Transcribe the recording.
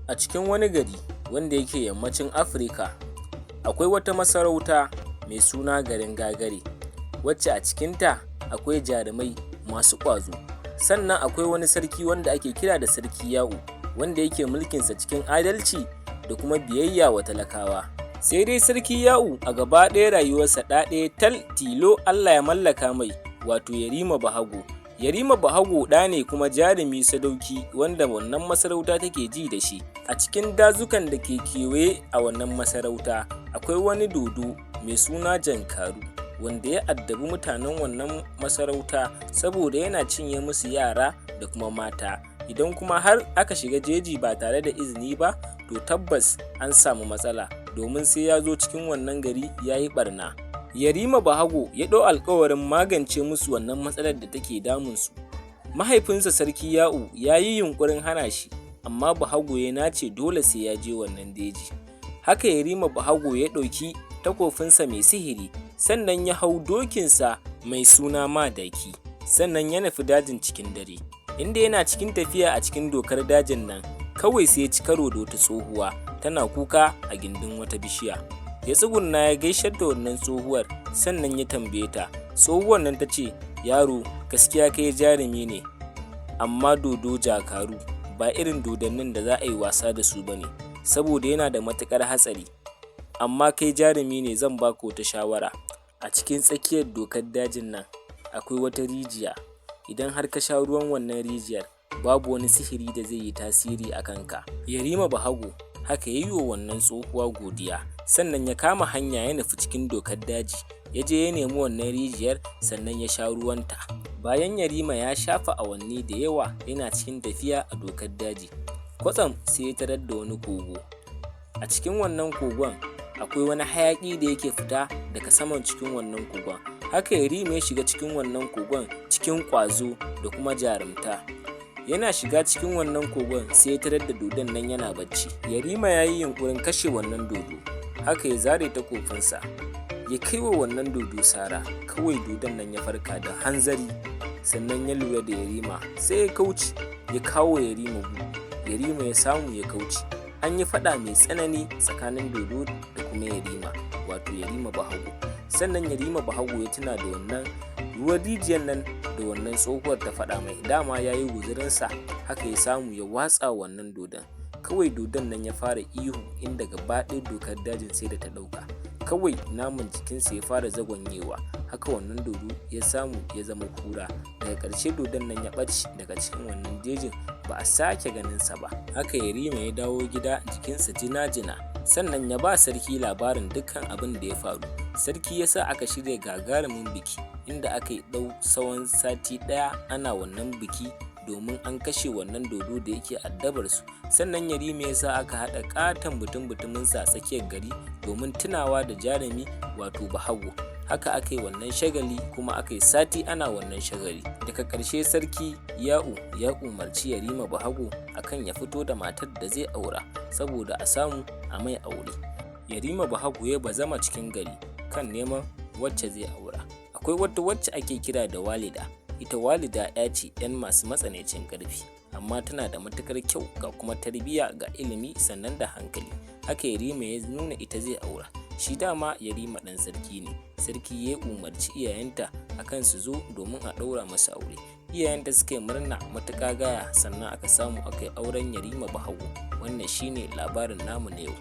A cikin wani gari wanda yake yammacin Afirka, akwai wata masarauta mai suna garin Gagare, wacce a cikinta akwai jarumai masu ƙwazo. Sannan akwai wani sarki wanda ake kira da Sarki Ya'u, wanda yake mulkinsa cikin adalci da kuma biyayya wa talakawa. Sai dai Sarki Ya'u a gaba ɗaya rayuwarsa ɗa ɗaya tal tilo Allah ya mallaka mai, wato Yarima Bahago. Yarima Bahago ɗa ne kuma jarumi sadauki wanda wannan masarauta take ji da shi. A cikin dazukan da ke kewaye a wannan masarauta, akwai wani dodo mai suna Jankaru, wanda ya addabi mutanen wannan masarauta saboda yana cinye musu yara da kuma mata. Idan kuma har aka shiga jeji ba tare da izini ba, to tabbas an samu matsala, domin sai ya zo cikin wannan gari ya yi ɓarna. Yarima Bahago ya ɗau alƙawarin magance musu wannan matsalar da take damunsu. Mahaifinsa Sarki Ya'u ya yi yunƙurin hana shi, amma Bahago ya nace dole sai ya je wannan jeji. Haka Yarima Bahago ya ɗauki takofinsa mai sihiri, sannan ya hau dokinsa mai suna Madaki, sannan ya nufi dajin cikin dare. Inda yana cikin tafiya a cikin dokar dajin nan, kawai sai ya ci karo da wata tsohuwa tana kuka a gindin wata bishiya. Ya tsugunna ya gaishe da wannan tsohuwar, sannan ya tambaye ta. Tsohuwar nan ta ce, "Yaro, gaskiya kai jarumi ne, amma dodo Jakaru ba irin dodannin da za a yi wasa da su ba ne, saboda yana da matuƙar hatsari. Amma kai jarumi ne, zan baka wata shawara. A cikin tsakiyar dokar dajin nan akwai wata rijiya. Idan har ka sha ruwan wannan rijiyar, babu wani sihiri da zai yi tasiri a kanka." Yarima Bahago haka ya yi wa wannan tsohuwa godiya, sannan ya kama hanya ya nufi cikin dokar daji, ya je ya nemi wannan rijiyar, sannan ya sha ruwanta. Bayan Yarima ya shafe awanni da yawa yana cikin tafiya a dokar daji, kwatsam sai ya tarar da wani kogo. A cikin wannan kogon akwai wani hayaƙi da yake fita daga saman cikin wannan kogon. Haka Yarima ya shiga cikin wannan kogon cikin ƙwazo da kuma jarumta. Yana shiga cikin wannan kogon sai ya tarar da dodon nan yana bacci. Yarima ya yi yunƙurin kashe wannan dodo, haka ya zare takofinsa ya kai wa wannan dodo sara. Kawai dodon nan ya farka da hanzari, sannan ya lura da Yarima, sai ya kauce ya kawo Yarima bugu. Yarima ya samu ya kauce. An yi faɗa mai tsanani tsakanin dodo da kuma Yarima, wato Yarima Bahago. Sannan Yarima Bahago ya tuna da wannan ruwan rijiyar nan da wannan tsohuwar ta faɗa mai, dama ya yi guzurinsa, haka ya samu ya watsa wannan dodon. Kawai dodon nan ya fara ihu, inda gaba ɗaya dokar dajin sai da ta ɗauka. Kawai naman jikinsa ya fara zagonyewa, haka wannan dodo ya samu ya zama kura. Daga ƙarshe dodon nan ya ɓace daga cikin wannan jejin, ba a sake ganinsa ba. Haka Yarima ya dawo gida jikinsa jina-jina, sannan ya ba sarki labarin dukkan abin da ya faru. Sarki ya sa aka shirya gagarumin biki, inda aka yi ɗau tsawon sati ɗaya ana wannan biki domin an kashe wannan dodo da yake addabar su. Sannan Yarima ya sa aka haɗa ƙaton butun-butuminsa a tsakiyar gari domin tunawa da jarumi, wato Bahago. Haka aka yi wannan shagali, kuma aka yi sati ana wannan shagali. Daga ƙarshe Sarki Ya'u ya umarci Yarima Bahago akan ya fito da matar da zai aura saboda a samu a mai aure. Yarima Bahago ya bazama cikin gari kan neman wacce zai aura. Akwai wata wacce ake kira da Walida. Ita Walida 'ya ce 'yan masu matsanancin ƙarfi, amma tana da matuƙar kyau, ga kuma tarbiyya, ga ilimi, sannan da hankali. Haka Yarima ya nuna ita zai aura. Shi dama Yarima ɗan sarki ne. Sarki ya umarci iyayenta akan su zo domin a ɗaura masa aure. Iyayenta suka yi murna matuƙa gaya, sannan aka samu aka yi auren Yarima Bahago. Wannan shine labarin namu na yau.